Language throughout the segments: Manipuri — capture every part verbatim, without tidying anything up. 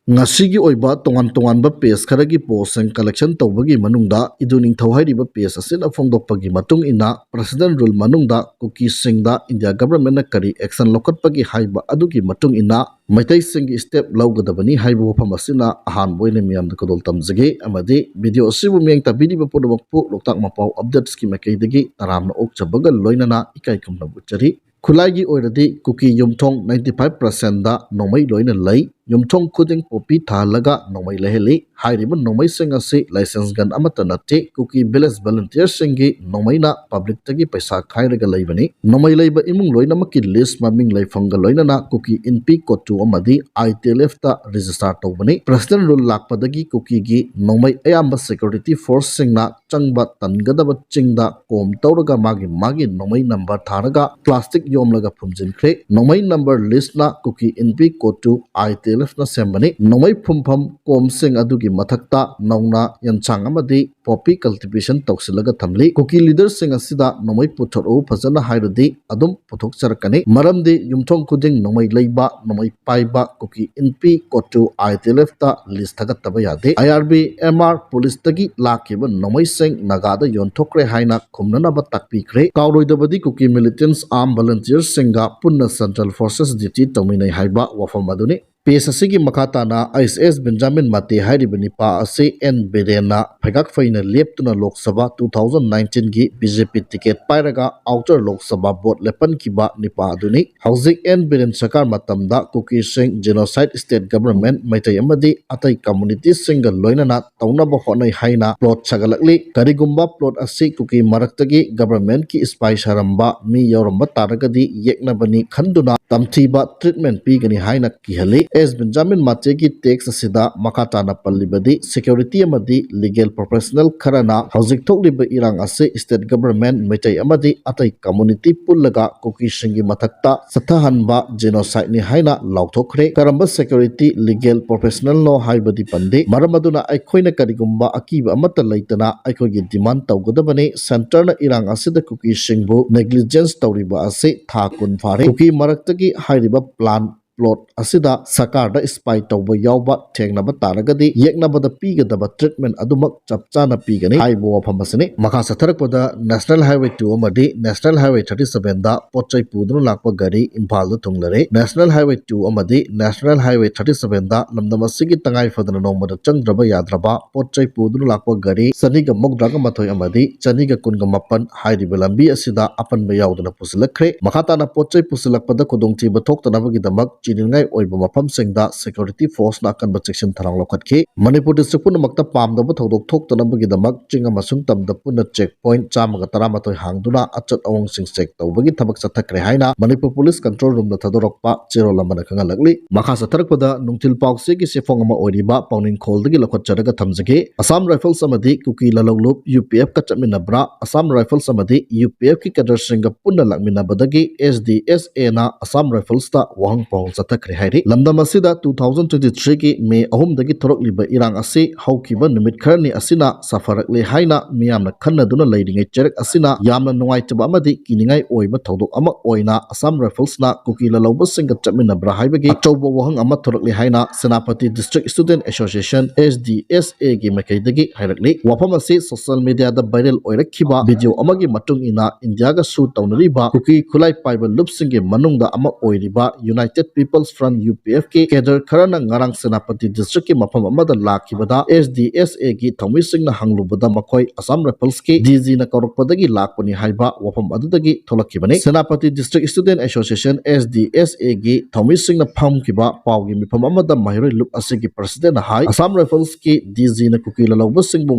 ꯉꯁꯤꯒꯤ ꯑꯣꯏꯕ ꯇꯣꯉꯥꯟ ꯇꯣꯉꯥꯟꯕ ꯄꯦꯖ ꯈꯔꯒꯤ ꯄꯣꯁꯁꯤꯡ ꯀꯂꯦꯛꯁꯟ ꯇꯧꯕꯒꯤ ꯃꯅꯨꯡꯗ ꯏꯗꯨ ꯅꯤꯡꯊꯧ ꯍꯥꯏꯔꯤꯕ ꯄꯦꯖ ꯑꯁꯤꯅ ꯐꯣꯡꯗꯣꯛꯄꯒꯤ ꯃꯇꯨꯡ ꯏꯟꯅ, ꯄ꯭ꯔꯦꯁꯤꯗꯦꯟ ꯔꯨꯜ ꯃꯅꯨꯡꯗ ꯀꯨꯀꯤꯁꯤꯡꯗ ꯏꯟꯗꯤꯌꯥ ꯒꯚꯔꯟꯃꯦꯟꯠꯅ ꯀꯔꯤ ꯑꯦꯛꯁꯟ ꯂꯧꯈꯠꯄꯒꯦ ꯍꯥꯏꯕ ꯑꯗꯨꯒꯤ ꯃꯇꯨꯡ ꯏꯟꯅ ꯃꯩꯇꯩꯁꯤꯡꯒꯤ ꯁ꯭ꯇꯦꯞ ꯂꯧꯒꯗꯕꯅꯤ ꯍꯥꯏꯕ ꯋꯥꯐꯝ ꯑꯁꯤꯅ ꯑꯍꯥꯟꯕ ꯑꯣꯏꯅ ꯃꯤꯌꯥꯝꯗ ꯈꯨꯗꯣꯜ ꯇꯝꯖꯒꯦ꯫ ꯑꯃꯗꯤ ꯚꯤꯗꯤꯑꯣ ꯑꯁꯤꯕꯨ ꯃꯤꯠꯌꯦꯡ ꯇꯥꯕꯤꯔꯤꯕ ꯄꯨꯝꯅꯃꯛꯄꯨ ꯂꯣꯛꯇꯥꯛ ꯃꯄꯥꯎ ꯑꯞꯗꯦꯠꯁꯀꯤ ꯃꯥꯏꯀꯩꯗꯒꯤ ꯇꯔꯥꯝꯅ ꯑꯣꯛꯆꯕꯒ ꯂꯣꯏꯅꯅ ꯏꯀꯥꯏ ꯈꯨꯝꯅꯕ ꯎꯠꯆꯔꯤ꯫ ꯈꯨꯂꯥꯏꯒꯤ ꯑꯣꯏꯔꯗꯤ ꯀꯨꯀꯤ ꯌꯨꯝꯊꯣꯡ ninety five percent ꯅꯣꯡꯃꯩ ꯂꯣꯏꯅ ꯂꯩ꯫ ꯌꯨꯝꯊꯣꯡ ꯈꯨꯗꯤꯡ ꯄꯣꯄꯤ ꯊꯥꯍꯜꯂꯒ ꯅꯣꯡꯃꯩ ꯂꯩꯍꯜꯂꯤ꯫ ꯍꯥꯏꯔꯤꯕ ꯅꯣꯡꯃꯩꯁꯤꯡ ꯑꯁꯤ ꯂꯥꯏꯁꯦꯟꯁ ꯒꯟ ꯑꯃꯠꯇ ꯅꯠꯇꯦ, ꯀꯨꯀꯤ ꯚꯤꯂꯦꯖ ꯚꯣꯂꯨꯟꯇꯤꯌꯔꯁꯤꯡꯒꯤ ꯅꯣꯡꯃꯩꯅ ꯄꯕ꯭ꯂꯤꯛꯇꯒꯤ ꯄꯩꯁꯥ ꯈꯥꯏꯔꯒ ꯂꯩꯕꯅꯤ꯫ ꯅꯣꯡꯃꯩ ꯂꯩꯕ ꯏꯃꯨꯡ ꯂꯣꯏꯅꯃꯛꯀꯤ ꯂꯤꯁ, ꯃꯃꯤꯡ, ꯂꯩꯐꯝꯒ ꯂꯣꯏꯅꯅ ꯀꯨꯀꯤ ꯏꯟꯄꯤ ꯀꯣꯇꯨ ꯑꯃꯗꯤ ITLF ꯇ ꯔꯦꯖꯤꯁꯇꯥꯔ ꯇꯧꯕꯅꯤ꯫ ꯄ꯭ꯔꯦꯁꯤꯗꯦꯟ ꯔꯨꯜ ꯂꯥꯛꯄꯗꯒꯤ ꯀꯨꯀꯤꯒꯤ ꯅꯣꯡꯃꯩ ꯑꯌꯥꯝꯕ ꯁꯦꯀ꯭ꯌꯨꯔꯤꯇꯤ ꯐꯣꯔꯁꯁꯤꯡꯅ ꯆꯪꯕ ꯇꯟꯒꯗꯕ ꯆꯤꯡꯗ ꯀꯣꯝ ꯇꯧꯔꯒ ꯃꯥꯒꯤ ꯃꯥꯒꯤ ꯅꯣꯡꯃꯩ ꯅꯝꯕꯔ ꯊꯥꯔꯒ ꯄ꯭ꯂꯥꯁꯇꯤꯛ ꯌꯣꯝꯂꯒ ꯐꯨꯝꯖꯤꯟꯈ꯭ꯔꯦ꯫ ꯅꯣꯡꯃꯩ ꯅꯝꯕꯔ ꯂꯤꯁꯅ ꯀꯨꯀꯤ ꯏꯟꯄꯤ ꯀꯣꯇꯨ ITLF ꯅ ꯁꯦꯝꯕꯅꯤ꯫ ꯅꯣꯡꯃꯩ ꯐꯨꯝꯐꯝ ꯀꯣꯝꯁꯤꯡ ꯑꯗꯨꯒꯤ ꯃꯊꯛꯇ ꯅꯧꯅ ꯌꯦꯟꯁꯥꯡ ꯑꯃꯗꯤ ꯄꯣꯄꯤ ꯀꯜꯇꯤꯚꯦꯁꯟ ꯇꯧꯁꯤꯜꯂꯒ ꯊꯝꯂꯤ꯫ ꯀꯨꯀꯤ ꯂꯤꯗꯔꯁꯤꯡ ꯑꯁꯤꯗ ꯅꯣꯡꯃꯩ ꯄꯨꯊꯣꯔꯛꯎ ꯐꯖꯅ ꯍꯥꯏꯔꯗꯤ ꯑꯗꯨꯝ ꯄꯨꯊꯣꯛꯆꯔꯛꯀꯅꯤ꯫ ꯃꯔꯝꯗꯤ ꯌꯨꯝꯊꯣꯡ ꯈꯨꯗꯤꯡ ꯅꯣꯡꯃꯩ ꯂꯩꯕ, ꯅꯣꯡꯃꯩ ꯄꯥꯏꯕ ꯀꯨꯀꯤ ꯏꯟꯄꯤ ꯀꯣꯇꯨ ITLF ꯇ ꯂꯤꯁ ꯊꯥꯒꯠꯇꯕ ꯌꯥꯗꯦ꯫ IRB, MR, ꯄꯨꯂꯤꯁꯇꯒꯤ ꯂꯥꯛꯈꯤꯕ ꯅꯣꯡꯃꯩꯁꯤꯡ ꯅꯥꯒꯥꯗ ꯌꯣꯟꯊꯣꯛꯈ꯭ꯔꯦ ꯍꯥꯏꯅ ꯈꯨꯝꯅꯅꯕ ꯇꯥꯛꯄꯤꯈ꯭ꯔꯦ꯫ ꯀꯥꯎꯔꯣꯏꯗꯕꯗꯤ ꯀꯨꯀꯤ ꯃꯤꯂꯤꯇꯦꯟꯠꯁ ꯑꯥꯔꯝ ꯚꯣꯂꯨꯟꯇꯤꯌꯔꯁꯤꯡꯒ ꯄꯨꯟꯅ ꯁꯦꯟꯇ꯭ꯔꯦꯜ ꯐꯣꯔꯁꯦꯁ ꯗ꯭ꯌꯨꯇꯤ ꯇꯧꯃꯤꯟꯅꯩ ꯍꯥꯏꯕ ꯋꯥꯐꯝ ꯑꯗꯨꯅꯤ꯫ ꯄꯦꯖ ꯑꯁꯤꯒꯤ ꯃꯈꯥ ꯇꯥꯅ ꯑꯩꯆ ꯑꯦꯁ ꯕꯦꯟꯖꯥꯃꯤꯟ ꯃꯥꯇꯦ ꯍꯥꯏꯔꯤꯕ ꯅꯤꯄꯥ ꯑꯁꯤ ꯑꯦꯟ ꯕꯤꯔꯦꯟꯅ ꯐꯩꯒꯥꯛ ꯐꯩꯅ ꯂꯦꯞꯇꯨꯅ Lok Sabha two thousand nineteen ꯒꯤ BJP ꯇꯤꯀꯦꯠ ꯄꯥꯏꯔꯒ ꯑꯥꯎꯇꯔ ꯂꯣꯛ ꯁꯚꯥ ꯚꯣꯠ ꯂꯦꯞꯍꯟꯈꯤꯕ ꯅꯤꯄꯥ ꯑꯗꯨꯅꯤ꯫ ꯍꯧꯖꯤꯛ ꯑꯦꯟ ꯕꯤꯔꯦꯟ ꯁꯔꯀꯥꯔ ꯃꯇꯝꯗ ꯀꯨꯀꯤꯁꯤꯡ ꯖꯦꯅꯣꯁꯥꯏꯠ, ꯁ꯭ꯇꯦꯠ ꯒꯚꯔꯟꯃꯦꯟꯠ, ꯃꯩꯇꯩ ꯑꯃꯗꯤ ꯑꯇꯩ ꯀꯝꯃꯨꯅꯤꯇꯤꯁꯤꯡꯒ ꯂꯣꯏꯅꯅ ꯇꯧꯅꯕ ꯍꯣꯠꯅꯩ ꯍꯥꯏꯅ ꯄ꯭ꯂꯣꯠ ꯁꯥꯒꯠꯂꯛꯂꯤ꯫ ꯀꯔꯤꯒꯨꯝꯕ ꯄ꯭ꯂꯣꯠ ꯑꯁꯤ ꯀꯨꯀꯤ ꯃꯔꯛꯇꯒꯤ ꯒꯚꯔꯟꯃꯦꯟꯠꯀꯤ ꯁ꯭ꯄꯥꯏ ꯁꯥꯔꯝꯕ ꯃꯤ ꯌꯥꯎꯔꯝꯕ ꯇꯥꯔꯒꯗꯤ ꯌꯦꯛꯅꯕꯅꯤ ꯈꯟꯗꯨꯅ ꯇꯝꯊꯤꯕ ꯇ꯭ꯔꯤꯠꯃꯦꯟꯠ ꯄꯤꯒꯅꯤ ꯍꯥꯏꯅ ꯀꯤꯍꯜꯂꯤ꯫ ꯑꯦꯁ ꯕꯦꯟꯖꯥꯃꯤꯟ ꯃꯥꯇꯦꯒꯤ ꯇꯦꯛꯁ ꯑꯁꯤꯗ ꯃꯈꯥ ꯇꯥꯅ ꯄꯜꯂꯤꯕꯗꯤ, ꯁꯦꯀ꯭ꯌꯨꯔꯤꯇꯤ ꯑꯃꯗꯤ ꯂꯤꯒꯦꯜ ꯄ꯭ꯔꯣꯐꯦꯁꯅꯦꯜ ꯈꯔꯅ ꯍꯧꯖꯤꯛ ꯊꯣꯛꯂꯤꯕ ꯏꯔꯥꯡ ꯑꯁꯤ ꯁ꯭ꯇꯦꯠ ꯒꯚꯔꯟꯃꯦꯟꯠ, ꯃꯩꯇꯩ ꯑꯃꯗꯤ ꯑꯇꯩ ꯀꯝꯃꯨꯅꯤꯇꯤ ꯄꯨꯜꯂꯒ ꯀꯨꯀꯤꯁꯤꯡꯒꯤ ꯃꯊꯛꯇ ꯆꯠꯊꯍꯟꯕ ꯖꯦꯅꯣꯁꯥꯏꯠꯅꯤ ꯍꯥꯏꯅ ꯂꯥꯎꯊꯣꯛꯈ꯭ꯔꯦ꯫ ꯀꯔꯝꯕ ꯁꯦꯀ꯭ꯌꯨꯔꯤꯇꯤ, ꯂꯤꯒꯦꯜ ꯄ꯭ꯔꯣꯐꯦꯁꯅꯦꯜꯅꯣ ꯍꯥꯏꯕꯗꯤ ꯄꯟꯗꯦ꯫ ꯃꯔꯝ ꯑꯗꯨꯅ ꯑꯩꯈꯣꯏꯅ ꯀꯔꯤꯒꯨꯝꯕ ꯑꯀꯤꯕ ꯑꯃꯠꯇ ꯂꯩꯇꯅ ꯑꯩꯈꯣꯏꯒꯤ ꯗꯤꯃꯥꯟ ꯇꯧꯒꯗꯕꯅꯤ꯫ ꯁꯦꯟꯇꯔꯅ ꯏꯔꯥꯡ ꯑꯁꯤꯗ ꯀꯨꯀꯤꯁꯤꯡꯕꯨ ꯅꯦꯒ꯭ꯂꯤꯖꯦꯟꯁ ꯇꯧꯔꯤꯕ ꯑꯁꯤ ꯊꯥ ꯀꯨꯟ ꯐꯥꯔꯦ꯫ ꯀꯨꯀꯤ ꯃꯔꯛꯇꯒꯤ ꯍꯥꯏꯔꯤꯕ ꯄ꯭ꯂꯥꯟ plot ꯑꯁꯤꯗ ꯁꯔꯀꯥꯔꯗ spy ꯇꯧꯕ ꯌꯥꯎꯕ ꯊꯦꯡꯅꯕ ꯇꯥꯔꯒꯗꯤ ꯌꯦꯛꯅꯕꯗ ꯄꯤꯒꯗꯕ treatment ꯑꯗꯨꯃꯛ ꯆꯞ ꯆꯥꯅ ꯄꯤꯒꯅꯤ ꯍꯥꯏꯕ ꯋꯥꯐꯝ ꯑꯁꯤꯅꯤ꯫ ꯃꯈꯥ ꯆꯠꯊꯔꯛꯄꯗ National Highway two ꯑꯃꯗꯤ National Highway thirty sevenꯗ ꯄꯣꯠ ꯆꯩ ꯄꯨꯗꯨꯅ ꯂꯥꯛꯄ ꯒꯥꯔꯤ ꯏꯝꯐꯥꯜꯗ ꯊꯨꯡꯂꯔꯦ꯫ National Highway two ꯑꯃꯗꯤ National Highway thirty sevenꯗ ꯂꯝꯗꯝ ꯑꯁꯤꯒꯤ ꯇꯉꯥꯏ ꯐꯗꯅ ꯅꯣꯡꯃꯗ ꯆꯪꯗ꯭ꯔꯕ ꯌꯥꯗ꯭ꯔꯕ ꯄꯣꯠ ꯆꯩ ꯄꯨꯗꯨꯅ ꯂꯥꯛꯄ ꯒꯥꯔꯤ ꯆꯅꯤꯒ ꯃꯧꯗ꯭ꯔꯥꯒ ꯃꯥꯊꯣꯏ ꯑꯃꯗꯤ ꯆꯅꯤꯒ ꯀꯨꯟꯒ ꯃꯥꯄꯟ ꯍꯥꯏꯔꯤꯕ ꯂꯝꯕꯤ ꯑꯁꯤꯗ ꯑꯄꯟꯕ ꯌꯥꯎꯗꯅ ꯄꯨꯁꯤꯜꯂꯛꯈ꯭ꯔꯦ꯫ ꯃꯈꯥ ꯇꯥꯅ ꯄꯣꯠ ꯆꯩ ꯄꯨꯁꯤꯜꯂꯛꯄꯗ ꯈꯨꯗꯣꯡꯊꯤꯕ ꯊꯣꯛꯇꯅꯕꯒꯤꯗꯃꯛ ꯆꯤꯅꯤꯡꯉꯥꯏ ꯑꯣꯏꯕ ꯃꯐꯝꯁꯤꯡꯗ security forceꯅ ꯑꯀꯟꯕ ꯆꯦꯛꯁꯤꯟ ꯊꯧꯔꯥꯡ ꯂꯧꯈꯠꯈꯤ꯫ ꯃꯅꯤꯄꯨꯔ district ꯄꯨꯝꯅꯃꯛꯇ ꯄꯥꯝꯗꯕ ꯊꯧꯗꯣꯛ ꯊꯣꯛꯇꯅꯕꯒꯤꯗꯃꯛ ꯆꯤꯡ ꯑꯃꯁꯨꯡ ꯇꯝꯗ ꯄꯨꯟꯅ check point ꯆꯥꯝꯃꯒ ꯇꯔꯥꯃꯥꯊꯣꯏ ꯍꯥꯡꯗꯨꯅ ꯑꯆꯠ ꯑꯋꯣꯡꯁꯤꯡ check ꯇꯧꯕꯒꯤ ꯊꯕꯛ ꯆꯠꯊꯈ꯭ꯔꯦ ꯍꯥꯏꯅ ꯃꯅꯤꯄꯨꯔ police control roomꯗ ꯊꯥꯗꯣꯔꯛꯄ ꯆꯦꯔꯣꯜ ꯑꯃꯅ ꯈꯪꯍꯜꯂꯛꯂꯤ꯫ ꯃꯈꯥ ꯆꯠꯊꯔꯛꯄꯗ ꯅꯨꯡꯊꯤꯜ ꯄꯥꯎꯆꯦꯒꯤ ꯆꯦꯐꯣꯡ ꯑꯃ ꯑꯣꯏꯔꯤꯕ ꯄꯥꯎꯅꯤꯡꯈꯣꯜꯗꯒꯤ ꯂꯧꯈꯠꯆꯔꯒ ꯊꯝꯖꯒꯦ꯫ Assam Rifles ꯑꯃꯗꯤ ꯀꯨꯀꯤ ꯂꯥꯂꯧꯂꯨꯞ UPFꯀ ꯆꯠꯃꯤꯟꯅꯕ꯭ꯔꯥ? Assam Rifles ꯑꯃꯗꯤ UPFꯀꯤ cadreꯁꯤꯡꯒ ꯄꯨꯟꯅ ꯂꯥꯛꯃꯤꯟꯅꯕꯗꯒꯤ SDSAꯅ Assam Riflesꯇ ꯋꯥꯍꯪ ꯄꯥꯎꯍꯪ ꯆꯠꯊꯈ꯭ꯔꯦ ꯍꯥꯏꯔꯤ꯫ ꯂꯝꯗꯝ ꯑꯁꯤꯗ two thousand twenty threeꯒꯤ May ꯑꯍꯨꯝꯗꯒꯤ ꯊꯣꯔꯛꯂꯤꯕ ꯏꯔꯥꯡ ꯑꯁꯤ ꯍꯧꯈꯤꯕ ꯅꯨꯃꯤꯠ ꯈꯔꯅꯤ ꯑꯁꯤꯅ ꯁꯥꯐꯔꯛꯂꯦ ꯍꯥꯏꯅ ꯃꯤꯌꯥꯝꯅ ꯈꯟꯅꯗꯨꯅ ꯂꯩꯔꯤꯉꯩ ꯆꯩꯔꯛ ꯑꯁꯤꯅ ꯌꯥꯝꯅ ꯅꯨꯡꯉꯥꯏꯇꯕ ꯑꯃꯗꯤ ꯀꯤꯅꯤꯡꯉꯥꯏ ꯑꯣꯏꯕ ꯊꯧꯗꯣꯛ ꯑꯃ ꯑꯣꯏꯅ Assam Riflesꯅ ꯀꯨꯀꯤ ꯂꯥꯂꯧꯕꯁꯤꯡꯒ ꯆꯠꯃꯤꯟꯅꯕ꯭ꯔꯥ ꯍꯥꯏꯕꯒꯤ ꯑꯆꯧꯕ ꯋꯥꯍꯪ ꯑꯃ ꯊꯣꯔꯛꯂꯦ ꯍꯥꯏꯅ ꯁꯦꯅꯥꯄꯇꯤ District Student Association, SDSAꯒꯤ ꯃꯥꯏꯀꯩꯗꯒꯤ ꯍꯥꯏꯔꯛꯂꯤ꯫ ꯋꯥꯐꯝ ꯑꯁꯤ social mediaꯗ viral ꯑꯣꯏꯔꯛꯈꯤꯕ video ꯑꯃꯒꯤ ꯃꯇꯨꯡ ꯏꯟꯅ ꯏꯟꯗꯤꯌꯥꯒ ꯁꯨ ꯇꯧꯅꯔꯤꯕ ꯀꯨꯀꯤ ꯈꯨꯠꯂꯥꯏ ꯄꯥꯏꯕ ꯂꯨꯞꯁꯤꯡꯒꯤ ꯃꯅꯨꯡꯗ ꯑꯃ ꯑꯣꯏꯔꯤꯕ United People's Front, UPFꯀꯤ cadre ꯈꯔꯅ ꯉꯔꯥꯡ ꯁꯦꯅꯥꯄꯇꯤ Districtꯀꯤ ꯃꯐꯝ ꯑꯃꯗ ꯂꯥꯛꯈꯤꯕꯗ SDSAꯒꯤ ꯊꯧꯃꯤꯁꯤꯡꯅ ꯍꯪꯂꯨꯕꯗ ꯃꯈꯣꯏ Assam Riflesꯀꯤ DGꯅ ꯀꯧꯔꯛꯄꯗꯒꯤ ꯂꯥꯛꯄꯅꯤ ꯍꯥꯏꯕ ꯋꯥꯐꯝ ꯑꯗꯨꯗꯒꯤ ꯊꯣꯛꯂꯛꯈꯤꯕꯅꯤ꯫ ꯁꯦꯅꯥꯄꯇꯤ District Student Association, SDSAꯒꯤ ꯊꯧꯃꯤꯁꯤꯡꯅ ꯐꯝꯈꯤꯕ ꯄꯥꯎꯒꯤ ꯃꯤꯐꯝ ꯑꯃꯗ ꯃꯍꯩꯔꯣꯏ ꯂꯨꯞ ꯑꯁꯤꯒꯤ presidentꯅ ꯍꯥꯏ, Assam Riflesꯀꯤ DGꯅ ꯀꯨꯀꯤ ꯂꯥꯂꯧꯕꯁꯤꯡꯕꯨ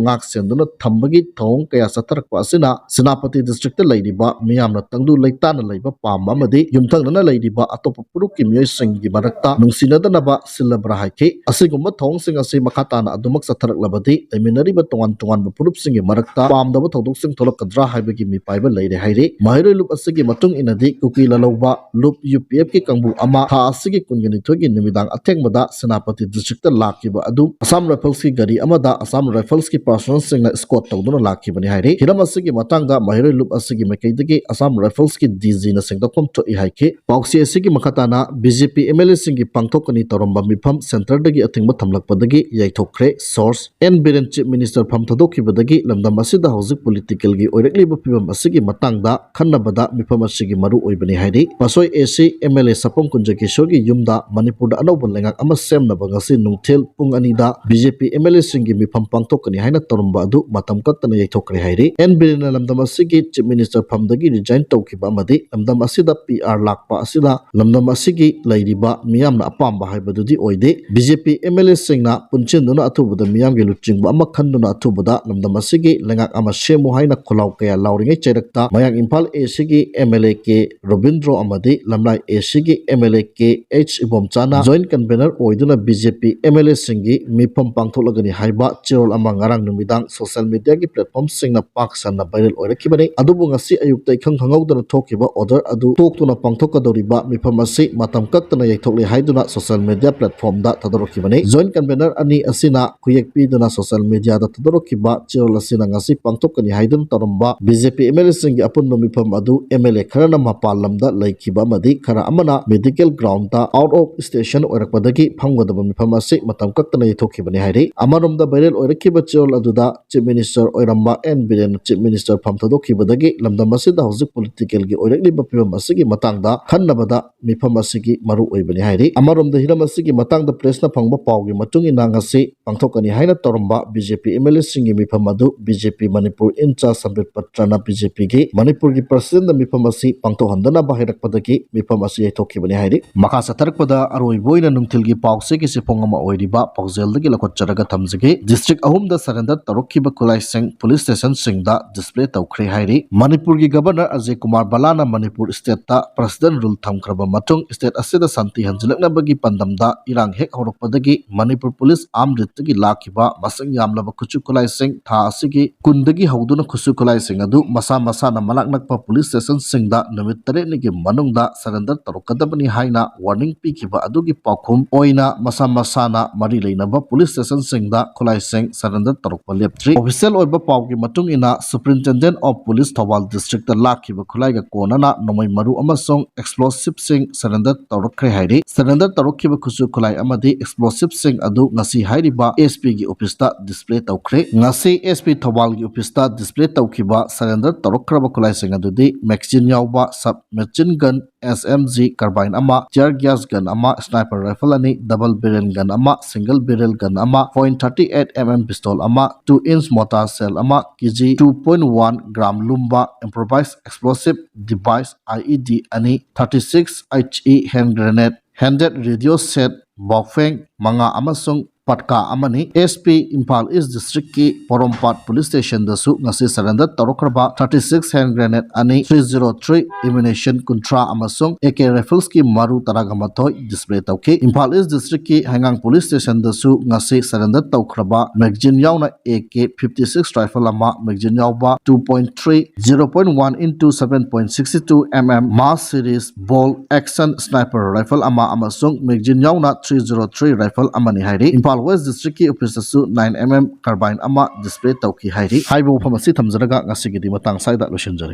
ꯉꯥꯛ ꯁꯦꯟꯗꯨꯅ ꯊꯝꯕꯒꯤ ꯊꯧꯑꯣꯡ ꯀꯌꯥ ꯆꯠꯊꯔꯛꯄ ꯑꯁꯤꯅ ꯁꯦꯅꯥꯄꯇꯤ Districtꯇ ꯂꯩꯔꯤꯕ ꯃꯤꯌꯥꯝꯅ ꯇꯪꯗꯨ ꯂꯩꯇꯥꯅ ꯂꯩꯕ ꯄꯥꯝꯕ ꯑꯃꯗꯤ ꯌꯨꯝꯊꯪꯅꯅ ꯂꯩꯔꯤꯕ ꯑꯇꯣꯞꯄ ꯐꯨꯔꯨꯞꯀꯤ ꯃꯤꯑꯣꯏꯁꯤꯡꯒꯤ ꯃꯔꯛꯇ ꯅꯨꯡꯁꯤꯅꯗꯅꯕ ꯁꯤꯜꯂꯕ꯭ꯔꯥ ꯍꯥꯏꯈꯤ꯫ ꯑꯁꯤꯒꯨꯝꯕ ꯊꯧꯑꯣꯡꯁꯤꯡ ꯑꯁꯤ ꯃꯈꯥ ꯇꯥꯅ ꯑꯗꯨꯃꯛ ꯆꯠꯊꯔꯛꯂꯕꯗꯤ ꯂꯩꯃꯤꯟꯅꯔꯤꯕ ꯇꯣꯉꯥꯟ ꯇꯣꯉꯥꯟꯕ ꯐꯨꯔꯨꯞꯁꯤꯡꯒꯤ ꯃꯔꯛꯇ ꯄꯥꯝꯗꯕ ꯊꯧꯗꯣꯛꯁꯤꯡ ꯊꯣꯛꯂꯛꯀꯗ꯭ꯔꯥ ꯍꯥꯏꯕꯒꯤ ꯃꯤꯄꯥꯏꯕ ꯂꯩꯔꯦ ꯍꯥꯏꯔꯤ꯫ ꯃꯍꯩꯔꯣꯏ ꯂꯨꯞ ꯑꯁꯤꯒꯤ ꯃꯇꯨꯡ ꯏꯟꯅꯗꯤ ꯀꯨꯀꯤ ꯂꯥꯂꯧꯕ ꯂꯨꯞ UPFꯀꯤ ꯀꯥꯡꯕꯨ ꯑꯃ ꯊꯥ ꯑꯁꯤꯒꯤ ꯀꯨꯟꯒ ꯅꯤꯊꯣꯏꯒꯤ ꯅꯨꯃꯤꯗꯥꯡ ꯑꯊꯦꯡꯕꯗ ꯁꯦꯅꯥꯄꯇꯤ Districtꯇ ꯂꯥꯛꯈꯤꯕ ꯑꯗꯨ Assam Riflesꯀꯤ ꯒꯥꯔꯤ ꯑꯃꯗ Assam Riflesꯀꯤ personnelꯁꯤꯡꯅ escort ꯇꯧꯗꯨꯅ ꯂꯥꯛꯈꯤꯕꯅꯤ ꯍꯥꯏꯔꯤ꯫ ꯍꯤꯔꯝ ꯑꯁꯤꯒꯤ ꯃꯇꯥꯡꯗ ꯃꯍꯩꯔꯣꯏ ꯂꯨꯞ ꯑꯁꯤꯒꯤ ꯃꯥꯏꯀꯩꯗꯒꯤ Assam Riflesꯀꯤ DGꯅ ꯁꯦꯡꯗꯣꯛꯐꯝ ꯊꯣꯛꯏ ꯍꯥꯏꯈꯤ꯫ ꯄꯥꯎꯆꯦ ꯑꯁꯤꯒꯤ ꯃꯈꯥ ꯇꯥꯅ BG B J P M L ꯑꯦꯁꯤꯡꯒꯤ ꯄꯥꯡꯊꯣꯛꯀꯅꯤ ꯇꯧꯔꯝꯕ ꯃꯤꯐꯝ ꯁꯦꯟꯇꯔꯗꯒꯤ ꯑꯊꯤꯡꯕ ꯊꯝꯂꯛꯄꯗꯒꯤ ꯌꯩꯊꯣꯛꯈ꯭ꯔꯦ꯫ Source: N Biren chief minister ꯐꯝ ꯊꯥꯗꯣꯛꯈꯤꯕꯗꯒꯤ ꯂꯝꯗꯝ ꯑꯁꯤꯗ ꯍꯧꯖꯤꯛ ꯄꯣꯂꯤꯇꯤꯀꯦꯜꯒꯤ ꯑꯣꯏꯔꯛꯂꯤꯕ ꯐꯤꯕꯝ ꯑꯁꯤꯒꯤ ꯃꯇꯥꯡꯗ ꯈꯟꯅꯕꯗ ꯃꯤꯐꯝ ꯑꯁꯤꯒꯤ ꯃꯔꯨ ꯑꯣꯏꯕꯅꯤ ꯍꯥꯏꯔꯤ꯫ ꯄꯥꯁꯣꯏ ꯑꯦ ꯁꯤ ꯑꯦꯝ ꯑꯦꯜ ꯑꯦ ꯁꯥꯄꯝ ꯀꯨꯟꯖꯀꯤꯁꯣꯔꯒꯤ ꯌꯨꯝꯗ ꯃꯅꯤꯄꯨꯔꯗ ꯑꯅꯧꯕ ꯂꯩꯉꯥꯛ ꯑꯃ ꯁꯦꯝꯅꯕ ꯉꯁꯤ ꯅꯨꯡꯊꯤꯜ ꯄꯨꯡ ꯑꯅꯤꯗ B J P M L ꯑꯦꯁꯤꯡꯒꯤ ꯃꯤꯐꯝ ꯄꯥꯡꯊꯣꯛꯀꯅꯤ ꯍꯥꯏꯅ ꯇꯧꯔꯝꯕ ꯑꯗꯨ ꯃꯇꯝ ꯀꯛꯇꯅ ꯌꯩꯊꯣꯛꯈ꯭ꯔꯦ ꯍꯥꯏꯔꯤ꯫ ꯑꯦꯟ ꯕꯤꯔꯦꯟꯅ ꯂꯝꯗꯝ ꯑꯁꯤꯒꯤ ꯆꯤꯐ ꯃꯤꯅꯤꯁꯇꯔ ꯐꯝꯗꯒꯤ ꯔꯤꯖꯥꯏꯟ ꯇꯧꯈꯤꯕ ꯑꯃꯗꯤ ꯂꯝꯗꯝ ꯑꯁꯤꯗ ꯄꯤ ꯑꯥꯔ ꯂꯥꯛꯄ ꯑꯁꯤꯅ ꯂꯝꯗꯝ ꯑꯁꯤꯒꯤ ꯂꯩꯔꯤꯕ ꯃꯤꯌꯥꯝꯅ ꯑꯄꯥꯝꯕ ꯍꯥꯏꯕꯗꯨꯗꯤ ꯑꯣꯏꯗꯦ꯫ B J P M L ꯑꯦꯁꯤꯡꯅ ꯄꯨꯟꯁꯤꯟꯗꯨꯅ ꯑꯊꯨꯕꯗ ꯃꯤꯌꯥꯝꯒꯤ ꯂꯨꯆꯤꯡꯕ ꯑꯃ ꯈꯟꯗꯨꯅ ꯑꯊꯨꯕꯗ ꯂꯝꯗꯝ ꯑꯁꯤꯒꯤ ꯂꯩꯉꯥꯛ ꯑꯃ ꯁꯦꯝꯃꯨ ꯍꯥꯏꯅ ꯈꯣꯜꯂꯥꯎ ꯀꯌꯥ ꯂꯥꯎꯔꯤꯉꯩ ꯆꯩꯔꯛꯇ ꯃꯌꯥꯡ ꯏꯝꯐꯥꯜ ꯑꯦ ꯁꯤꯒꯤ M L A K Robindro ꯑꯃꯗꯤ ꯂꯝꯂꯥꯏ ꯑꯦ ꯁꯤꯒꯤ M L A K H ꯏꯕꯣꯝꯆꯥꯅ ꯖꯣꯏꯟꯠ ꯀꯟꯚꯦꯅꯔ ꯑꯣꯏꯗꯨꯅ B J P M L ꯑꯦꯁꯤꯡꯒꯤ ꯃꯤꯐꯝ ꯄꯥꯡꯊꯣꯛꯂꯒꯅꯤ ꯍꯥꯏꯕ ꯆꯦꯔꯣꯜ ꯑꯃ ꯉꯔꯥꯡ ꯅꯨꯃꯤꯗꯥꯡ ꯁꯣꯁꯤꯌꯦꯜ ꯃꯤꯗꯤꯌꯥꯒꯤ ꯄ꯭ꯂꯦꯠꯐꯣꯔꯝꯁꯤꯡꯅ ꯄꯥꯛ ꯁꯟꯅ ꯚꯥꯏꯔꯦꯜ ꯑꯣꯏꯔꯛꯈꯤꯕꯅꯤ꯫ ꯑꯗꯨꯕꯨ ꯉꯁꯤ ꯑꯌꯨꯛꯇ ꯏꯈꯪ ꯈꯪꯍꯧꯗꯅ ꯊꯣꯛꯈꯤꯕ ꯑꯣꯔꯗꯔ ꯑꯗꯨ ꯇꯣꯛꯇꯨꯅ ꯄꯥꯡꯊꯣꯛꯀꯗꯧꯔꯤꯕ ꯃꯤꯐꯝ ꯑꯁꯤ ꯃꯇꯝ ꯀꯛꯇꯅ ꯌꯩꯊꯣꯛꯂꯦ ꯍꯥꯏꯗꯨꯅ ꯁꯣꯁꯤꯌꯦꯜ ꯃꯤꯗꯤꯌꯥ ꯄ꯭ꯂꯦꯠꯐꯣꯔꯝꯗ ꯊꯥꯗꯣꯔꯛꯈꯤꯕꯅꯤ꯫ ꯖꯣꯏꯟꯠ ꯀꯟꯚꯦꯅꯔ ꯑꯅꯤ ꯑꯁꯤꯅ ꯈꯨꯌꯦꯛ ꯄꯤꯗꯨꯅ ꯁꯣꯁꯤꯌꯦꯜ ꯃꯤꯗꯤꯌꯥꯗ ꯊꯥꯗꯣꯔꯛꯈꯤꯕ ꯆꯦꯔꯣꯜ ꯑꯁꯤꯅ ꯉꯁꯤ ꯄꯥꯡꯊꯣꯛꯀꯅꯤ ꯍꯥꯏꯗꯨꯅ ꯇꯧꯔꯝꯕ B J P M L ꯑꯦꯁꯤꯡꯒꯤ ꯑꯄꯨꯟꯕ ꯃꯤꯐꯝ ꯑꯗꯨ ꯑꯦꯝ ꯑꯦꯜ ꯑꯦ ꯈꯔꯅ ꯃꯄꯥꯟ ꯂꯝꯗ ꯂꯩꯈꯤꯕ ꯑꯃꯗꯤ ꯈꯔ ꯑꯃꯅ medical ground out of station ꯑꯣꯏꯔꯛꯄꯗꯒꯤ ꯐꯝꯒꯗꯕ ꯃꯤꯐꯝ ꯑꯁꯤ ꯃꯇꯝ ꯀꯛꯇꯅ ꯌꯩꯊꯣꯛꯈꯤꯕꯅꯤ ꯍꯥꯏꯔꯤ꯫ ꯑꯃꯔꯣꯝꯗ ꯚꯥꯏꯔꯦꯜ ꯑꯣꯏꯔꯛꯈꯤꯕ ꯆꯦꯔꯣꯜ ꯑꯗꯨꯗ ꯆꯤꯐ ꯃꯤꯅꯤꯁꯇꯔ ꯑꯣꯏꯔꯝꯕ ꯑꯦꯟ ꯕꯤꯔꯦꯟꯅ ꯆꯤꯐ ꯃꯤꯅꯤꯁꯇꯔ ꯐꯝ ꯊꯥꯗꯣꯛꯈꯤꯕꯗꯒꯤ ꯂꯝꯗꯝ ꯑꯁꯤꯗ ꯍꯧꯖꯤꯛ ꯄꯣꯂꯤꯇꯤꯀꯦꯜꯒꯤ ꯑꯣꯏꯔꯛꯂꯤꯕ ꯐꯤꯕꯝ ꯑꯁꯤꯒꯤ ꯃꯇꯥꯡꯗ ꯈꯟꯅꯕꯗ ꯃꯤꯐꯝ ꯑꯁꯤꯒꯤ ꯃꯔꯨ ꯑꯣꯏꯕꯅꯤ ꯍꯥꯏꯔꯤ꯫ ꯑꯃꯔꯣꯝꯗ ꯍꯤꯔꯝ ꯑꯁꯤꯒꯤ ꯃꯇꯥꯡꯗ ꯄ꯭ꯔꯦꯁꯅ ꯐꯪꯕ ꯄꯥꯎꯒꯤ ꯃꯇꯨꯡ ꯏꯟꯅ ꯉꯁꯤ ꯄꯥꯡꯊꯣꯛꯀꯅꯤ ꯍꯥꯏꯅ ꯇꯧꯔꯝꯕ B J P M L ꯑꯦꯁꯤꯡꯒꯤ ꯃꯤꯐꯝ ꯑꯗꯨ B J P Manipur incharge Sambit ꯄꯇ꯭ꯔꯅ ꯕꯤ ꯖꯦ ꯄꯤꯒꯤ ꯃꯅꯤꯄꯨꯔꯒꯤ ꯄ꯭ꯔꯁꯤꯗꯦꯟꯗ ꯃꯤꯐꯝ ꯑꯁꯤ ꯄꯥꯡꯊꯣꯛꯍꯟꯗꯅꯕ ꯍꯥꯏꯔꯛꯄꯗꯒꯤ ꯃꯤꯐꯝ ꯑꯁꯤ ꯌꯩꯊꯣꯛꯈꯤꯕꯅꯤ ꯍꯥꯏꯔꯤ꯫ ꯃꯈꯥ ꯆꯠꯊꯔꯛꯄꯗ ꯑꯔꯣꯏꯕ ꯑꯣꯏꯅ ꯅꯨꯡꯊꯤꯜꯒꯤ ꯄꯥꯎ ꯆꯦꯒꯤ ꯆꯦꯐꯣꯡ ꯑꯃ ꯑꯣꯏꯔꯤꯕ ꯄꯥꯎꯖꯦꯜꯗꯒꯤ ꯂꯧꯈꯠꯆꯔꯒ ꯊꯝꯖꯒꯦ꯫ ꯗꯤꯁꯇ꯭ꯔꯤꯛ ꯑꯍꯨꯝꯗ ꯁꯔꯦꯟꯗꯔ ꯇꯧꯔꯛꯈꯤꯕ ꯈꯨꯠꯂꯥꯏꯁꯤꯡ ꯄꯨꯂꯤꯁ ꯁ꯭ꯇꯦꯁꯟꯁꯤꯡꯗ ꯗꯤꯁꯄ꯭ꯂꯦ ꯇꯧꯈ꯭ꯔꯦ ꯍꯥꯏꯔꯤ꯫ ꯃꯅꯤꯄꯨꯔꯒꯤ ꯒꯕꯔꯅꯔ ꯑꯖꯌ ꯀꯨꯃꯥꯔ ꯕꯂꯥꯅ ꯃꯅꯤꯄꯨꯔ ꯁ꯭ꯇꯦꯠꯇ ꯄ꯭ꯔꯁꯤꯗꯦꯟ ꯔꯨꯜ ꯊꯝꯈ꯭ꯔꯕ ꯃꯇꯨꯡ ꯁ꯭ꯇꯦꯠ ꯑꯁꯤꯗ ꯁꯥꯟꯇꯤ ꯍꯟꯖꯤꯜꯂꯛꯅꯕꯒꯤ ꯄꯥꯟꯗꯝꯗ ꯏꯔꯥꯡ ꯍꯦꯛ ꯍꯧꯔꯛꯄꯗꯒꯤ ꯃꯅꯤꯄꯨꯔ ꯄꯨꯂꯤꯁ ꯑꯥꯔꯝ ꯔꯦꯠꯇꯒꯤ ꯂꯥꯛꯈꯤꯕ ꯃꯁꯤꯡ ꯌꯥꯝꯂꯕ ꯈꯨꯠꯁꯨ ꯈꯨꯠꯂꯥꯏꯁꯤꯡ ꯊꯥ ꯑꯁꯤꯒꯤ ꯀꯨꯟꯗꯒꯤ ꯍꯧꯗꯨꯅ ꯈꯨꯠꯁꯨ ꯈꯨꯠꯂꯥꯏꯁꯤꯡ ꯑꯗꯨ ꯃꯁꯥ ꯃꯁꯥꯅ ꯃꯅꯥꯛ ꯅꯛꯄ ꯄꯨꯂꯤꯁ ꯁ꯭ꯇꯦꯁꯟꯁꯤꯡꯗ ꯅꯨꯃꯤꯠ ꯇꯔꯦꯠꯅꯤꯒꯤ ꯃꯅꯨꯡꯗ ꯁꯔꯦꯟꯗꯔ ꯇꯧꯔꯛꯀꯗꯕꯅꯤ ꯍꯥꯏꯅ ꯋꯥꯔꯅꯤꯡ ꯄꯤꯈꯤꯕ ꯑꯗꯨꯒꯤ ꯄꯥꯎꯈꯨꯝ ꯑꯣꯏꯅ ꯃꯁꯥ ꯃꯁꯥꯅ ꯃꯔꯤ ꯂꯩꯅꯕ ꯄꯨꯂꯤꯁ ꯁ꯭ꯇꯦꯁꯟꯁꯤꯡꯗ ꯈꯨꯠꯂꯥꯏꯁꯤꯡ ꯁꯔꯦꯟꯗꯔ ꯇꯧꯔꯛꯄ ꯂꯦꯞꯇ꯭ꯔꯤ꯫ ꯑꯣꯐꯤꯁꯤꯌꯦꯜ ꯑꯣꯏꯕ ꯄꯥꯎꯒꯤ ꯃꯇꯨꯡ ꯏꯟꯅ ꯁꯨꯄ꯭ꯔꯤꯟꯇꯦꯟꯗꯦꯟꯠ ꯑꯣꯐ ꯄꯨꯂꯤꯁ ꯊꯧꯕꯥꯜ ꯗꯤꯁꯇ꯭ꯔꯤꯛꯇ ꯂꯥꯛꯈꯤꯕ ꯈꯨꯠꯂꯥꯏꯒ ꯀꯣꯟꯅꯅ ꯅꯣꯡꯃꯩ ꯃꯔꯨ ꯑꯃꯁꯨꯡ ꯑꯦꯛꯁꯄ꯭ꯂꯣꯁꯤꯚꯁꯤꯡ ꯁꯔꯦꯟꯗꯔ ꯇꯧꯔꯛ ꯈ꯭ꯔꯦ ꯍꯥꯏꯔꯤ꯫ Surrender ꯇꯧꯔꯛꯈꯤꯕ ꯈꯨꯠꯁꯨ ꯈꯨꯠꯂꯥꯏ ꯑꯃꯗꯤ explosive ꯁꯤꯡ ꯑꯗꯨ ꯉꯁꯤ ꯍꯥꯏꯔꯤꯕ S P ꯒꯤ office ꯇ display ꯇꯧꯈ꯭ꯔꯦ꯫ ꯉꯁꯤ S P ꯊꯧꯕꯥꯜꯒꯤ office ꯇ display ꯇꯧꯈꯤꯕ surrender ꯇꯧꯔꯛꯈ꯭ꯔꯕ ꯈꯨꯠꯂꯥꯏꯁꯤꯡ ꯑꯗꯨꯗꯤ magazine ꯌꯥꯎꯕ sub machine gun, S M G carbine ꯑꯃ, tear gas gun ꯑꯃ, sniper rifle ꯑꯅꯤ, double barrel gun ꯑꯃ, single barrel gun ꯑꯃ, point thirty eight M M pistol ꯑꯃ, two inch mortar shell ꯑꯃ, K G two point one gram ꯂꯨꯝꯕ improvised explosive device I E D ꯑꯅꯤ, thirty six H E hand grenade, handed radio set, ꯕꯥꯎꯐꯦꯡ ꯃꯉꯥ ꯑꯃꯁꯨꯡ ꯄꯠꯀꯥ ꯑꯃꯅꯤ꯫ S P Imphal East District ꯀꯤ ꯄꯣꯔꯣꯝꯄꯥꯠ Police Station ꯗꯁꯨ ꯉꯁꯤ surrender ꯇꯧꯔꯛꯈ꯭ꯔꯕ thirty six hand grenade ꯑꯅꯤ, three zero three ammunition ꯀꯨꯟꯊ꯭ꯔꯥ ꯑꯃꯁꯨꯡ A K rifles ꯀꯤ ꯃꯔꯨ ꯇꯔꯥꯒ ꯃꯥꯊꯣꯏ display ꯇꯧꯈꯤ꯫ ꯏꯝꯐꯥꯜ East District ꯀꯤ ꯍꯩꯉꯥꯡ Police Station ꯗꯁꯨ ꯉꯁꯤ surrender ꯇꯧꯈ꯭ꯔꯕ magazine ꯌꯥꯎꯅ A K fifty six rifle ꯑꯃ, magazine ꯌꯥꯎꯕ two point three, zero point one into seven point six two M M Mass Series bolt action sniper rifle ꯑꯃ ꯑꯃꯁꯨꯡ magazine ꯌꯥꯎꯅ three zero three rifle ꯑꯃꯅꯤ ꯍꯥꯏꯔꯤ꯫ ꯏꯝꯐꯥꯜ West District ꯀꯤ office ꯇꯁꯨ nine M M carbine ꯑꯃ display ꯇꯧꯈꯤ ꯍꯥꯏꯔꯤ꯫ ꯍꯥꯏꯔꯤꯕ ꯋꯥꯐꯝ ꯑꯁꯤ ꯊꯝꯖꯔꯒ ꯉꯁꯤꯒꯤꯗꯤ ꯃꯇꯥꯡ ꯑꯁꯤꯗ ꯂꯣꯏꯁꯤꯟꯖꯔꯦ꯫